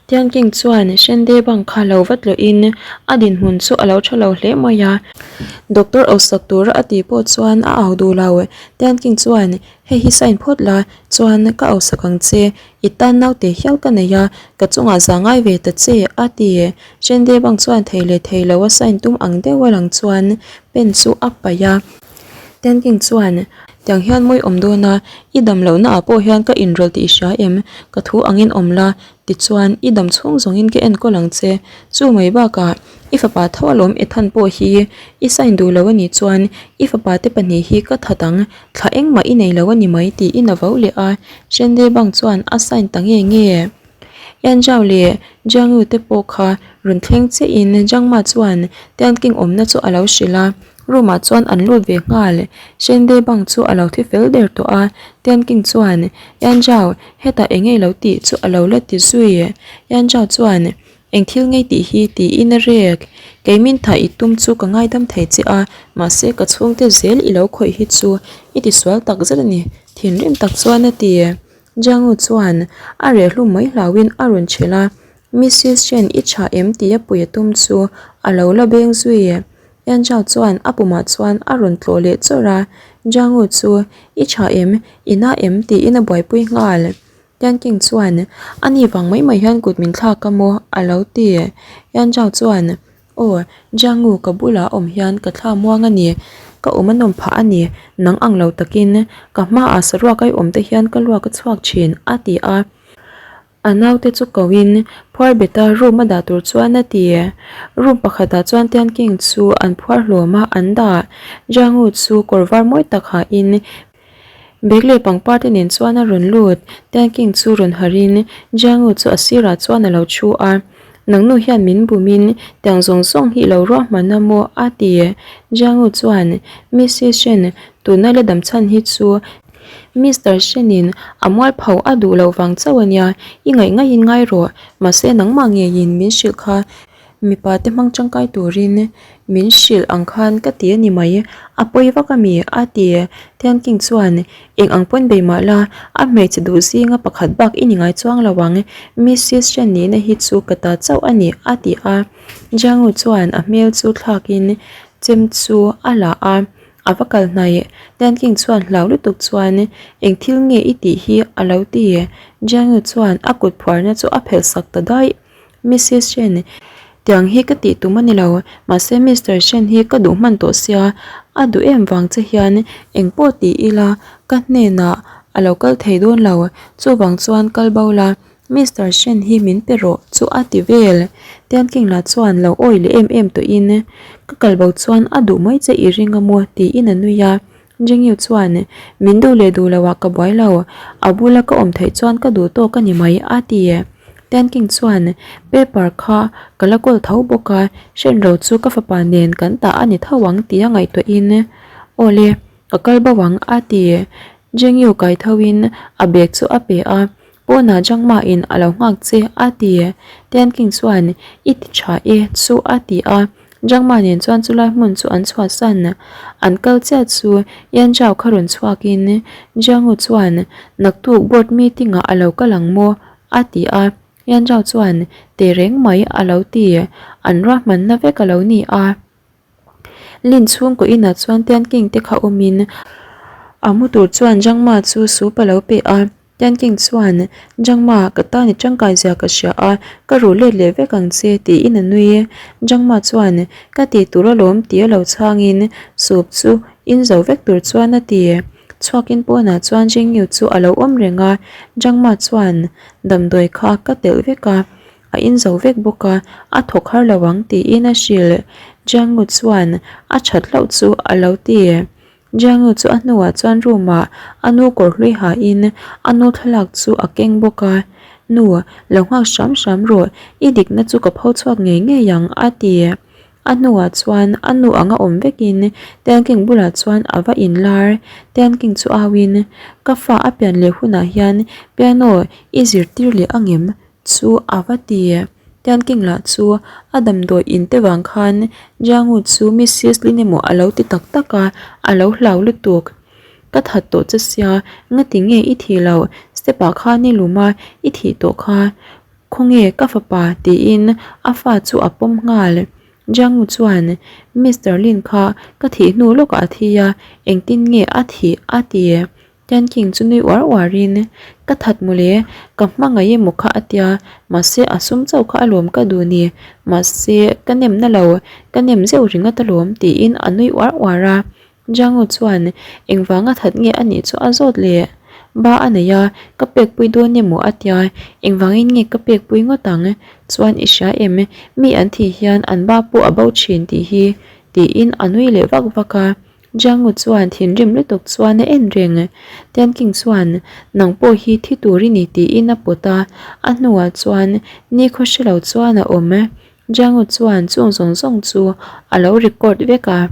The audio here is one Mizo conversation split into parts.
Tianking chuan Shende bang kha lo va tlawhin a dinhmun chu a lo tha lo hle mai a. Doctor awsak tura a tih pawh chuan a au duh lo. Tianking chuan, Hei hi sign phawt la, chuan ka awsak ang che. I tan naute hial ka nei a, ka chungah za ngai ve ta che, a ti. Shende bang chuan thei leh thei lo a sign tum ang deuh a lang chuan pen chu a paih a. Tianking chuan, Tiang hian mawi awm dawn a, i dam lohna ah pawh hian ka inrawlh tih i hria em? Ka thu angin awm la, tichuan i dam chhung zawngin ka enkawl ang che. Chu mai bakah i fapa tho alawm Ethan pawh hi i sign duh lo a nih chuan i fapa te pahnih hi ka that ang, thla engmah i nei lo a ni mai tiin a vo leh a. Shende bang chuan a sign ta nge nge. Yanzhao leh Jiangyu te pawh kha rawn thleng chiahin Zhangma chuan Tianking awmna chu a lo hrilh a, room ah chuan an lut ve nghal. Shende bang chu a lo thi fel der tawh a, Tianking chuan, Yanzhao, hetah eng nge lo tih chu a lo la ti zui. Yanzhao chuan, Eng thil ngei tih hi tiin a rek. Kei min thah i tum chu ka ngaidam thei che a, mahse ka chhungte zel i lo khawih hi chu i tisual takzet a ni, thinrim tak chuan a ti. Jiangu chuan a reh hlum mai hlauhin a rawn chhilh a, Missis Chen i tha em tia pui a tum chu a lo la beng zui. Yan Zhao chuan a pumah chuan a rawn tlawh leh chawrh a, Jiangu chu i tha em, i na em tiin a buaipui nghal. Yan King chuan a ni vang mai mai hian kut min thlak a maw a lo ti. Yan Zhao chuan Aw, Jiangu ka bulah awm hian ka thla muang a ni. Ka awm a nawm phah a ni. Nang ang lo takin ka hmaah saruak ai awm te hian ka luak a chhuak thin, a ti a. A naute chu koin phuar beta room a dah tur chuan a ti. Room pakhatah chuan Tian King chu an phuar hlawm a, an dah. Jiangu chu kawr var mawi tak hahin bag leh pangpar te nen chuan a rawn lut. Tian King chu rawn harhin Jiangu chu a sirah chuan a lo thu a. Nangnu hian min bumin tiang zawng zawng hi lo ruahman a maw? a ti. Jiangu chuan, Missis Shen, tuna la dam chhan hi chu Mister Shen-in a mualpho a duh loh vang chauh a nia, i ngaih ngaihin ngai rawh, mahse nangmah ngeiin min hrilh kha Mipa te hmang tangkai turin min hrilh ang khan ka ti a ni mai, a pawi vak a mi? a ti. Tianking chuan, Eng ang pawn bei mah la, a hmeichhe duh zinga pakhat bak i ni ngai chuang lo ang, Missis Shen nihna hi chu ka ta chauh a ni, a ti a. Jiangu chuan a hmel chu thlakin chem chu a la a, a va kal hnaih. Tianking chuan hlau lutuk chuan, Eng thil nge i tih hi? a lo ti. Jiangu chuan a kut phuarna chu a phelh sak ta daih. Missis Shen, tiang hi ka tih tum a ni lo, mahse Mister Shen hi ka duh hman tawh sia, a duh em vang che hian engpawh ti ila ka hnenah a lo kal thei dawn lo, chuvang chuan kal bo la, Mister Shen hi min pe rawh chu a ti vel. Tianking lah chuan lo awi leh em em tawhin ka kal bo chuan a duh mai che i ring a maw tiin a nui a. Jingyu chuan, Min duh leh duh loah ka buai lo, a bula ka awm theih chuan ka duh tawk a ni mai, a ti. Tian King chuan, Paper kha ka la kawl tho bawk a, hrenro chu ka fapa nen kan tah a ni tho ang tia ngaihtuahin, Aw le, ka kal bo ang, a ti. Jingyu kai thoin a bag chu a pe a, Pawnah Jangma-in a lo nghak che, a ti. Tian King chuan, I ti tha e, chu a ti a. Jangma nen chuan chulai hmun chu an chhuahsan. An kal chiah chu Yan Zhao kha rawn chhuakin Jiangu chuan, Naktuk board meeting ah a lo kal ang maw? a ti a. Yan Zhao chuan, Teh reng mai a lo ti. An ruahmanna vek a lo ni a. Lin chhungkaw inah chuan Tian King te kha awmin a mu tur chuan Jangma chu soup a lo pe a. Tianking chuan, Jangma, ka tan i tangkai zia ka hria a, ka ruh let leh vek ang che, tiin a nui. Jangma chuan, Ka tih tur alawm ti a lo chhangin soup chu in zo vek tur chuan a ti. Chhuakin pawnah chuan Jingyu chu a lo awm reng a, Jangma chuan, Damdawi kha ka telh vek a, a in zo vek bawk a, a thawk har lo ang, tiin a hrilh. Jiangnu chuan, A that hlauh chu a lo ti. Jiangu chu a hnuah chuan room ah a nu kawr hlui hain a nu thlalak chu a keng bawk a, Nu, lo nghak hram hram rawh, i dikna chu ka pho chhuak ngei ngei ang a ti. A hnuah chuan a nu anga awm vekin Tianking bulah chuan a va inlar. Tianking chu auin, Ka fa a pian leh hunah hian piano i zirtir leh angem? Chu a va ti. Tianking lah chu a damdawi in te vang khan Jiangu chu Missis Lin emaw a lo ti tak tak a, a lo hlau lutuk. Ka that tawh che sia, ngati nge i thih loh? Step ah khan i lum a, i thih tawh kha. Khawnge ka fapa tiin a fa chu a pawm nghal. Jiang chuan Mister Lin kha ka thih hnu lawkah a thi a, engtin nge a thih a ti. Tian King chu nui uar uarin, Ka that mawle, ka hmangaih emaw kha a tia, mahse a sum chauh kha alawm ka duh ni, mahse ka nem na lo, ka nem zeuh ringawt alawm tiin a nui uar uar a. Jiang chuan engvanga that nge a nih chu a zawt le? Ba a nei a, ka pekpui dawn emaw a tia, engvangin nge ka pekpui ngawt ang? Chuan i hria em, mi an thih hian an ba pawh a bo thin tih hi tiin a nui leh vak vak a. Jiang chuan thinrim lutuk chuan a en reng. Tian King chuan, Nang pawh hi thi tur i ni tiin a pawt a, a hnuah chuan nikhaw hre lo chuan a awm. Jiang chuan chung zawng zawng chu a lo record vek a.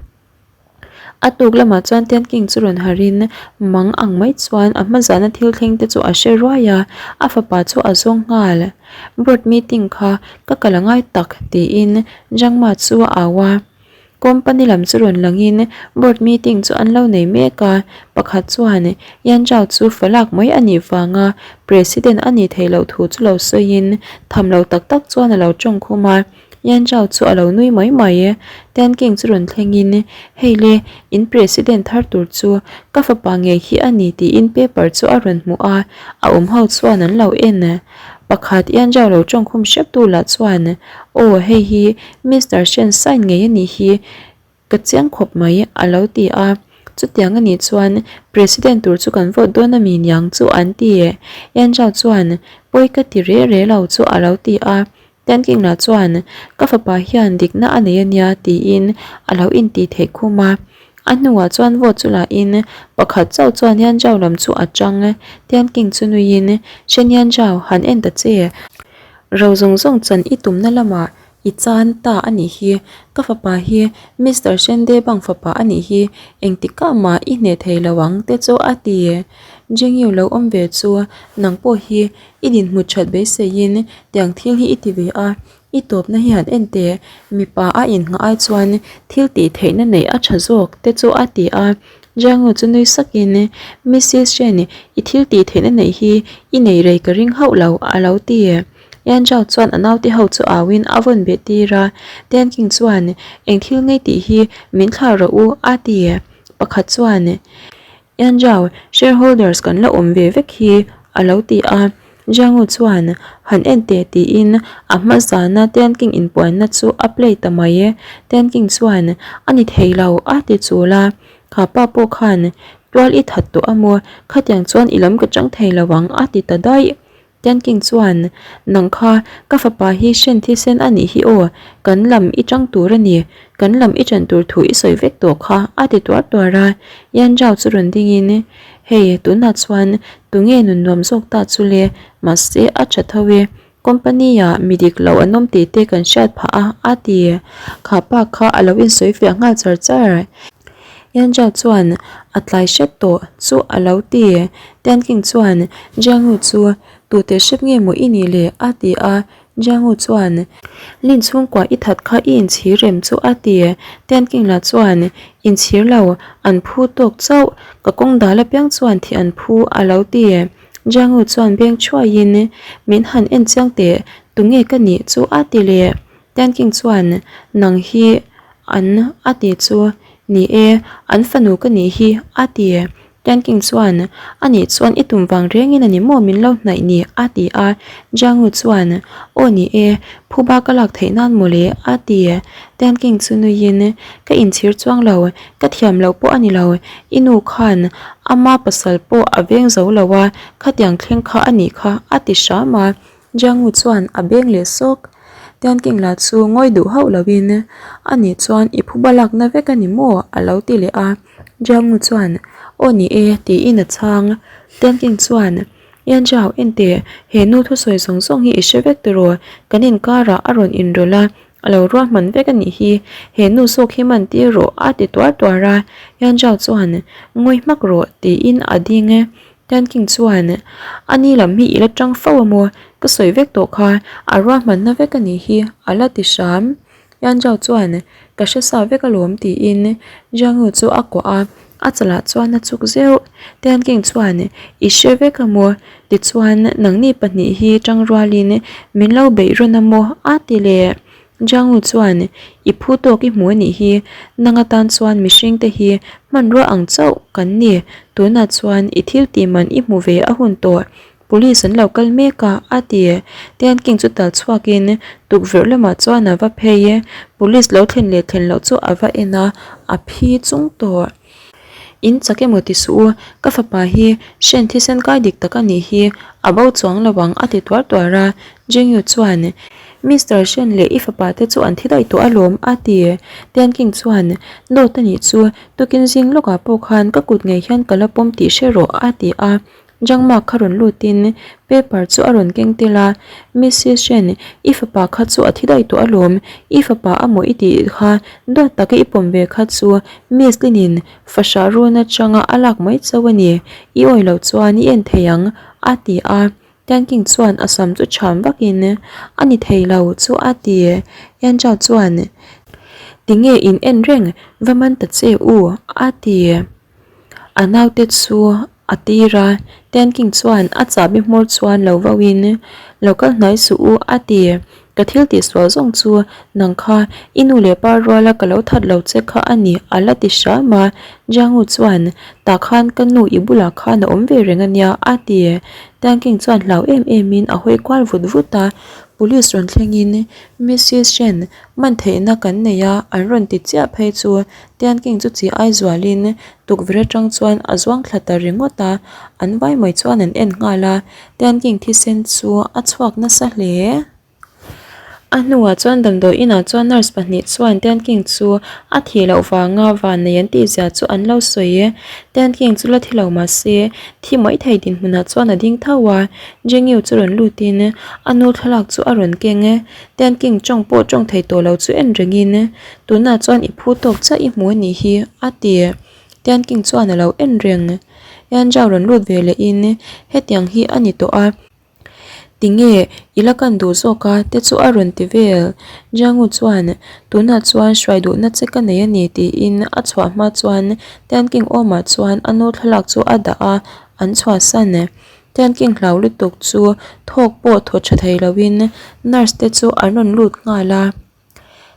A tuk lamah chuan Tian King chu rawn harhin mang ang mai chuan a hma zana thil thleng te chu a hre ruai a, a fapa chu a zawng nghal. Board meeting kha ka kal a ngai tak tiin Jiang Ma chu a au a. Company lam chu rawn langin board meeting chu an lo nei mek a, pakhat chuan Yan Zhao chu falak mai a nih vanga president a nih theih loh thu chu lo sawiin tham lo tak tak chuan a lo tawng khum a, Yan Zhao chu a lo nui mai mai. Tian King chu rawn thlengin Hei le, in president thar tur chu ka fapa ngei hi a ni tiin paper chu a rawn hmuh a, a awm ho chuan an lo en. Pakhat Yan Zhao lo tawng khum hrep tu lah chuan Aw hei hi Mister Shen sign ngei a nih hi ka chiang khawp mai a lo ti a, chutiang a nih chuan President tur chu kan vote dawn a mi niang chu an ti e Yan Zhao chuan pawi ka ti re re lo chu a lo ti a, Tian King lah chuan ka fapa hian dikna a nei a nia tiin a lo intih theih khum a, a hnuah chuan vote chu lah in pakhat chauh chuan Yan Zhao lam chu a chang Tian King chu nuiin Shen Yan Zhao han en ta che. Ro zawng zawng chan i tumna lamah i chan ta a nih hi, ka fapa hi Mister Shende bang fapa a nih hi, engtikah mah i hneh thei lo ang te chu a ti. Jingyu lo awm ve chu nang pawh hi i dinhmut that beiseiin tiang thil hi i ti ve a, i tawpna hi han en teh, mipa a innghah ai chuan thil tih theihna neih a tha zawk te chu a ti a. Jiang chu nui sakin, Missis Shen, i thil tih theihna neih hi i nei rei ka ring hauh lo, a lo ti. Yan Zhao chuan a naute ho chu auin a vawn beh tir a. Tian King chuan, Eng thil ngei tih hi min thlah rawh u, a ti. Pakhat chuan, Yan Zhao, shareholders kan la awm ve vek hi, a lo ti a. Jiang chuan, Han en teh tiin a hma zana Tian King inpuanna chu a play ta mai. Tian King chuan, A ni thei lo, a ti chul a. Kha pa pawh khan, Tual i that tawh a maw? Khatiang chuan i lam ka chang thei lo ang, a ti ta daih. Tian King chuan, Nang kha, ka fapa hi hren thisen a nih hi aw, kan lam i chang tur a ni. Kan lam i chan tur thu i sawi vek tawh kha, a ti tuar tuar a. Yan Zhao chu rawn dingin, Hei, tunah chuan tunge nun nuam zawk ta chu le, mahse a tha tho e, company ah mi dik lo an awm tih te kan hriat phah a, a ti. Kha pa kha a lo insawi fiah nghal char char. Yan Zhao chuan a tlai hret tawh chu a lo ti. Tian King chuan Jiang Yu chu tute hrep nge maw i nih le? a ti a. Jiang chuan, Lin chhungkua i that kha i inchhir rem chu a ti. Tian King lah chuan, Inchhir lo, an phu tawk chauh, ka kawng dal apiang chuan thih an phu a lo ti. Jiang chuan beng thuaiin, Min han en chiang teh, tunge ka nih chu a ti leh. Tian King chuan, Nang hi an a ti chu, Ni e, an fanu ka nih hi a ti. Tianking chuan, A nih chuan i tum vang rengin a ni maw min lo hnaih ni? a ti a. Jiangu chuan, Aw ni e, phuba ka lak theih nan maw le? a ti. Tianking chu nuiin, Ka inchhir chuang lo, ka thiam loh pawh a ni lo. I nu khan ama pasal pawh a veng zo lo a, khatiang thleng kha a nih kha, a ti hram a. Jiangu chuan a beng leh sawk. Tianking lah chu ngawi duh hauh loin, A nih chuan i phuba lakna vek a ni maw? a lo ti leh a. Jiangu chuan, Aw ni e, tiin a chhang. Tianking chuan, Yan Zhao, enteh, he nu thusawi zawng zawng hi i hre vek tiraw? Kan inkarah a rawn inrawlh a, a lo ruahman vek a nih hi. He nu zawk hi man tir rawh, a ti tuar tuar a. Yan Zhao chuan, Ngawi hmak rawh, tiin a ding. Tianking chuan, A ni lam hi i la tang fo a maw? Ka sawi vek tawh kha, a ruahmanna vek a nih hi, a la ti hram. Yan Zhao chuan, Ka hre sa vek alawm tiin Jiang Yu chu a kuah a. A chalah chuan a chuk zeuh. Tianking chuan, I hre vek a maw? Tichuan, nangni pahnih hi tang rualin min lo beih rawn a maw? a ti leh. Jiangu chuan, I phu tawk i hmu a nih hi, nang atan chuan mihring te hi hmanrua ang chauh kan ni, tunah chuan i thil tih man i hmu ve a hun tawh, police an lo kal mek a, a ti. Tianking chu tal chhuakin tukverh lamah chuan a va phei e, police lo thlen leh thlen loh chu a va en a, a phi chung tawh. In chak emaw ti suh u, ka fapa hi hren thisen kai dik tak a nih hi, a bo chuang lo ang a ti tuar tuar a, Jingyu chuan, Mister Shen leh i fapa te chu an thi daih tawh alawm a ti. Tianking chuan, Dawt a nih chu, tukin zing lawkah pawh khan ka kut ngei hian ka la pawm tih hre rawh a ti a. Jangma kha rawn lutin paper chu a rawn keng tel a, Missis Shen, i fapa kha chu a thi daih tawh alawm, i fapa a maw i tih kha duat taka i pawm ve kha chu Miss Linin fahrah run atanga a lak mai chauh a ni, i awi loh chuan i en thei ang, a ti a. Tianking chuan a sam chu chham vakin, A ni thei lo chu a ti. Yanzhao chuan, Tinge in en reng, va man ta che u, a ti. A naute chu a tir a, Tianking chuan a chahbi hmawr chuan lo vauhin, Lo kal hnai suh u, a ti. Ka thil tihsual zawng chu nang kha i nu leh pa ruala ka lo that lo che kha a ni, a la ti hram a. Jiangu chuan, Tah khan ka nu i bulah khan a awm ve reng a nia, a ti. Tianking chuan hlau em emin a hawi kual vut vut a, Police rawn thlengin Missis Shen man theihna kan nei a, an rawn ti chiah phei chu Tianking chu chi ai zualin tukverh atang chuan a zuang thla ta ringawt a, an vai mai chuan an en nghal a, Tianking thisen chu a chhuak nasa hle. A hnuah chuan damdawi inah chuan nurse pahnih chuan Tianking chu a thih loh vanga vannei an tih zia chu an lo sawi e. Tianking chu la thi lo mah se thi mai thei dinhmunah chuan a ding tho a, Jingyu chu rawn lutin a nu thlalak chu a rawn keng e. Tianking tawng pawh tawng thei tawh lo chu en rengin Tunah chuan i phu tawk chiah i hmu a nih hi, a ti. Tianking chuan a lo en reng. Yanzhao rawn lut ve lehin hetiang hi a ni tawh a. Tinge i la kan duh zawk a te chu a rawn ti vel. Jiangu chuan tunah chuan hruai duhna che ka nei a ni tiin a chhuah hma chuan Tianking awmah chuan a nu thlalak chu a dah a, an chhuahsan. Tianking hlau lutuk chu thawk pawh thaw tha thei loin nurse te chu an rawn lut nghal a.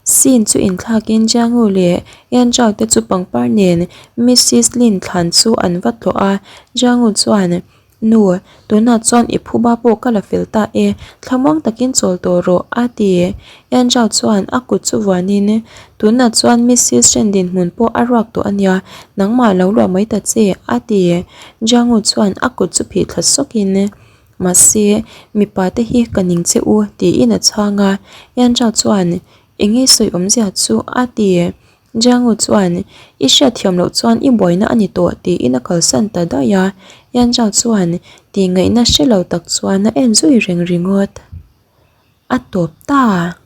Scene chu inthlakin Jiangu leh Yanzhao te chu pangpar nen Missis Lin thlan chu an va tlawh a, Jiangu chuan, Nu, tunah chuan i phuba pawh ka la fel ta e, thlamuang takin chawl tawh rawh, a ti. Yanzhao chuan a kut chu vuanin, Tunah chuan Missis Shen dinhmun pawh a ruak tawh a nia, nangmah lo luah mai ta che, a ti. Jiangu chuan a kut chu phih thla sawkin, Mahse, mipa te hi ka ning che u, tiin a chhang a. Yanzhao chuan, Eng nge sawi awmzia chu? a ti. Jiangu chuan, I hriatthiam loh chuan i buaina a ni tawh, tiin a kalsan ta daih a. Yanzhao chuan tih ngaihna hre lo tak chuan a en zui reng ringawt. A tawp ta.